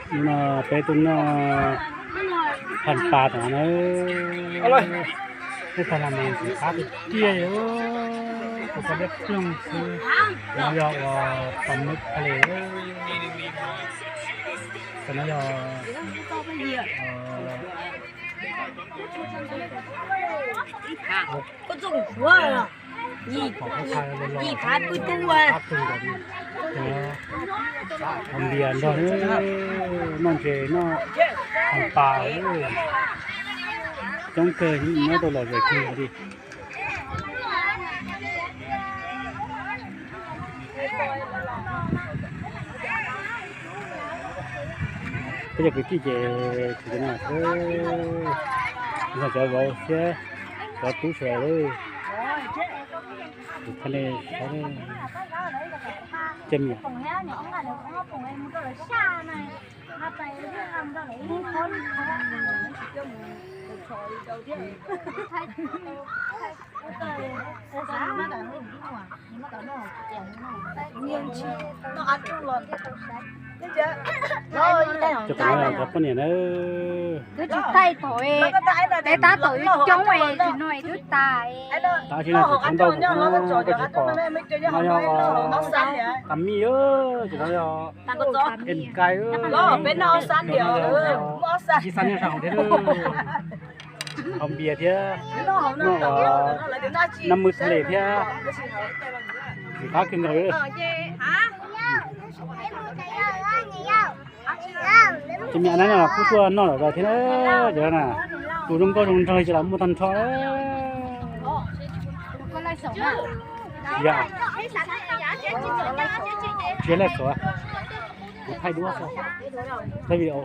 Hnub no peb tuaj noj phaj pas tom no na. Tej tag no mas ntxim qab tiag tiag li, tus koj liab ploog xwb. Cov no yog ua pas mub pha les. Cov no yog Hos npias nrog noj ntses noj phaj pas, coob kawg nyob rau lom zem kiag li. Peb cov kwv tij ces tsis no, cov vauv thiab cov tub sawv daws, tus thaj ne, cem yam. Cov poj niam na. Twb tsis taij thaum, peb tab tom coob es tsis no twb tas. Tab sis no tsis tau ntaus, koj tsis pom, no yog tas mij, ces no yog es kais, ib xab nyob sab hauv thiab, hauv npias thiab, noj nas mws tha les thiab, ntxim qab kawg nkaus li. Ces me ab na kuj tuaj noj lawm thiab na, cov na, tus zoo nkauj zoo nraug ces los muaj tag nrho. Yog, tsis laij tsuav, kuv thaij duab xwb, thaij video.